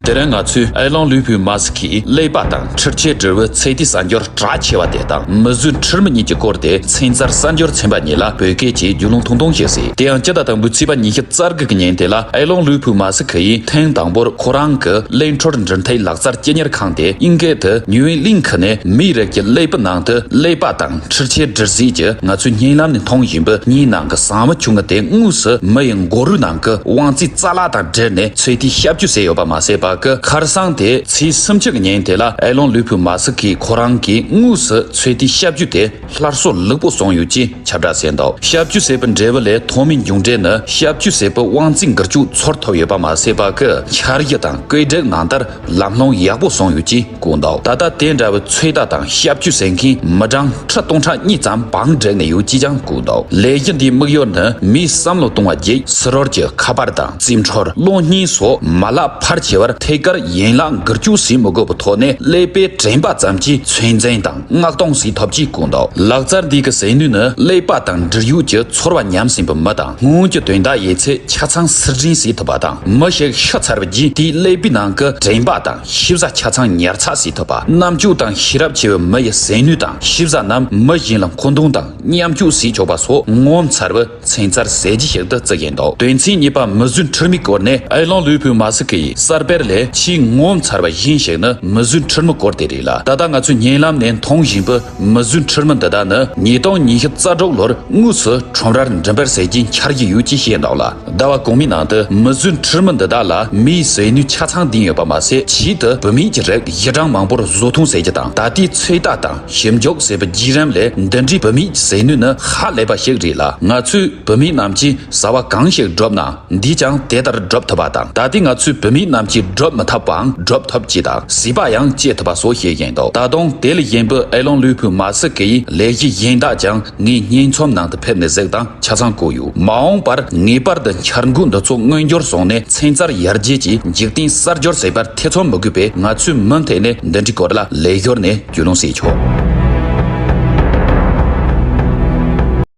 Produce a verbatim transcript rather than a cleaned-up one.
དེ་རིང་ང་ཚོས་ཨེ་ལོང་ལུའུ་ཕུའུ་མ་སི་ཁིའི་ཀླད་པ་དང་འཕྲུལ་ཆས་འབྲེལ་བའི་ཚེ་ཐིག་གསར་འགྱུར་གྲགས་ཆེ་བ་དེ་དང་། མི་བཟོས་ཁྲིར་མི་གཉིས་ཀྱི་སྐོར་དེ་ཚན་རྩལ་གསར་འགྱུར་ཚན་པ་གཉིས་ལ་བོད་སྐད་ཀྱིས་རྒྱུས་ལོན་ཐུང་ཐུང་བྱེད་སྲིད། དེ་ཡང་སྤྱི་ཟླ་དང་པོའི་ཚེས་པ་ཉི་ཤུ་རྩ་དགུ་གི་ཉིན་དེ་ལ་ཨེ་ལོང་ལུའུ་ཕུའུ་མ་སི་ཁི་ཡིས་ཐེངས་དང་པོར་ཁོ་རང་གི་གློད་གྲོལ་འཕྲུལ་ཐིག་ལག་རྩལ་སྤྱི་གཉེར་ཁང་དེ་དབྱིན་སྐད་དུ་ནིའུ་ཨིན་ལིང་ཁི་ནས་མིའི་རིགས་ཀྱི་ཀླད་པའི་ནང་དུ་ཀླད་པ་དང་འཕྲུལ་ཆས་སྦྲེལ་རྩིས་ཀྱི་ང་ཚོས་བརྙན་ལམ་ནས་མཐོང་བཞིན་པའི་མིའི་ནང་གི་ཟངས་མ་ཆུང་ངུ་དེ་དངོས་སུ་མི་ཡི་མགོ་རུས་ནང་གི་དབང་རྩའི་རྩ་ལག་དང་སྦྲེལ་ནས་ཚེ་ཐིག་བཤད་རྒྱུ་བཟོས་ཡོད་པ་མ་ཟད། པ་གི་ཁར་སང་དེ་ཚེས་སུམ་ཅུ་གི་ཉིན་དེ་ལ་ཨེ་ལོང་ལུའུ་ཕུའུ་མ་སི་ཁི་ཁོ་རང་གིས་དངོས་སུ་ཚེ་ཐིག་བཤད་རྒྱུ་དེ་སླར་གསོ་ལེགས་པོ་སོང་ཡོད་ཅེས་ཁྱབ་བསྒྲགས་བྱས་འདུག་བཤད་རྒྱུ་ཟེར་བའི་འབྲས་བུ་ལས་ཐོག་མའི་མཇུག་འབྲས་ནི་བཤད་རྒྱུ་ཟེར་བའི་དབང་རྩའི་འགུལ་སྐྱོད་ཚོར་ཐུབ་ཡོད་པ་མ་ཟད། པ་གི་འཆར་གཞི་དང་བཀོད་སྒྲིག་གནང་ལྟར་ལམ་ལྷོང་ཡག་པོ་སོང་ཡོད་ཅེས་བཀོད་འདུག་ད་ལྟ་དེ་འདྲ་བའི་ཚོད་ལྟ་དང་བཤད་རྒྱུ་ཟེར་མཁན་མི་གྲངས་ཁྲི་སྟོང་ཕྲག་གཉིས་ཙམ་བང་བསྒྲིགས་ནས་ཡོད་ཅེས་ཀྱང་བཀོད་འདུག་ལས་གཞི་འདིའི་དམིགས་ཡུལ་ནི་མིའི་བསམ་བློ་གཏོང་བ་བརྒྱུད་ཕྱི་རོལ་གྱི་ཁ་པར་དང་རྩིས་འཕྲུལ། གློག་བརྙན་སོགས་མ་ལག་ཕལ་ཆེ་བར་ཐད་ཀར་ཡན་ལག་འགུལ་སྐྱོད་བྱེད་མི་དགོས་པའི་ཐོག་ནས་ཀླད་པའི་དྲན་པ་ཙམ་གྱིས་ཚོད་འཛིན་དང་མངགས་གཏོང་བྱེད་ཐུབ་ཅེས་བཀོད་འདུག་ལག་རྩལ་འདི་གི་ཟས་ནུས་ནི་ཀླད་པ་དང་འབྲེལ་ཡོད་ཀྱི་ཚོར་བ་ཉམས་ཟིན་པའི་མི་དང་སྔོན་གྱི་དོན་དག་ཡོད་ཚད་ཆ་ཚང་ཕྱིར་དྲན་བྱེད་ཐུབ་པ་དང་། མི་ཞིག་ཤི་ཚར་བའི་རྗེས་དེའི་ཀླད་པའི་ནང་གི་དྲན་པ་དང་ཤེས་བྱ་ཆ་ཚང་ཉར་ཚགས་བྱེད་ཐུབ་པ། རྣམ་དཔྱོད་དང་ཤེས་རབ་ཆེ་བའི་མི་ཡི་ཟས་ནུས་དང་ཤེས་བྱ་རྣམས་མི་གཞན་ལ་མཁོ་འདོན་དང་མཉམ་སྤྱོད་བྱེད་ཆོག་པ་སོགས་ངོ་མཚར་བའི་ཚན་རྩལ་གསར་བརྗེ་ཞིག་ཏུ་བརྩི་བཞིན་འདུག་དོན་ཚན་གཉིས་པ་མི་བཟོས་ཁྲིར་མའི་སྐོར་ནས་ཨེ་ལོང་ལུའུ་ཕུའུ་མ་སི་ཁི་ཡིས་གསར་སྤེལ་ལས་ཆེས་ངོ་མཚར་བ་གཞན་ཞིག་ནི་མི་བཟོས་ཁྲིར་མའི་སྐོར་དེ་རེད་ལ། ད་ལྟ་ང་ཚོས་བརྙན་ལམ་ནས་མཐོང་བཞིན་པའི་མི་བཟོས་ཁྲིར་མ་འདི་དག་ནི་ཉིས་སྟོང་ཉི་ཤུ་རྩ་དྲུག་ལོར་དངོས་སུ་ཁྲོམ་རར་འགྲེམས་སྤེལ་བྱེད་རྒྱུའི་འཆར་གཞི་ཡོད་ཅེས་བཤད་འདུག་ལ། ཟླ་བ་གོང་མའི་ནང་དུ་མི་བཟོས་ཁྲིར་མ་འདི་དག་ལ་མིའི་ཟས་ནུས་ཆ་ཚང་ལྡན་ཡོད་པ་མ་ཟད། ཆེད་དུ་བུད་མེད་ཀྱི་རིགས་བཞི་གྲངས་མང་པོར་བཟོ་ཐོན་བྱེད་རྒྱུ་དང་། ད་ལྟའི་ཚོད་ལྟ་དང་ཞིབ་འཇུག་བྱས་པའི་བརྒྱུད་རིམ་ལས། འདི་འདྲའི་བུད་མེད་ཀྱི་ཟས་ནུས་ནི་ཧ་ལས་པ་ཞིག་རེད་ལ། ང་ཚོས་བུད་མེད་རྣམས་ཀྱིས་བྱ་བ་གང་ཞིག་བསྒྲུབས་ན། འདིས་ཀྱང་དེ་ལྟར་སྒྲུབ་ཐུབ་པ་དང་། ད་ལྟའི་ང་ཚོས་བུད་མེད་རྣམས་ཀྱིས་སྒྲུབ་མི་ཐུབ་པའང་སྒྲུབ་ཐུབ་ཅེས་དང་། བྱིས་པ་ཡང་སྐྱེ་ཐུབ་པ་སོགས་བཤད་བཞིན་འདུག་ད་དུང་དེ་ལས་གཞན་པའི་ཨེ་ལོང་ལུའུ་ཕུའུ་མ་སི་ཁི་ཡི་ལས་གཞི་གཞན་དག་ཀྱང་ངའི་བརྙན་རྩོམ་ནང་དུ་ཕེབས་ནས་གཟིགས་དང་ཆ་ཚང་བཀོད་ཡོད། མ་འོངས་པར་ངེས་པར་དུ་འཆར་འགོད་འདི་ཚོ་མངོན་འགྱུར་སོང་ནས་ཚན་རྩལ་ཡར་རྒྱས་ཀྱི་འཇིག་རྟེན་གསར་འགྱུར་ཟེར་བར་ཐེ་ཚོམ་མི་དགོས་པས། ང་ཚོས་མུ་མཐུད་ནས་འདི་འདྲའི་སྐོར་ལ་ལས་སྦྱོར་ནས་རྒྱུས་ལོན་བྱེད་ཆོག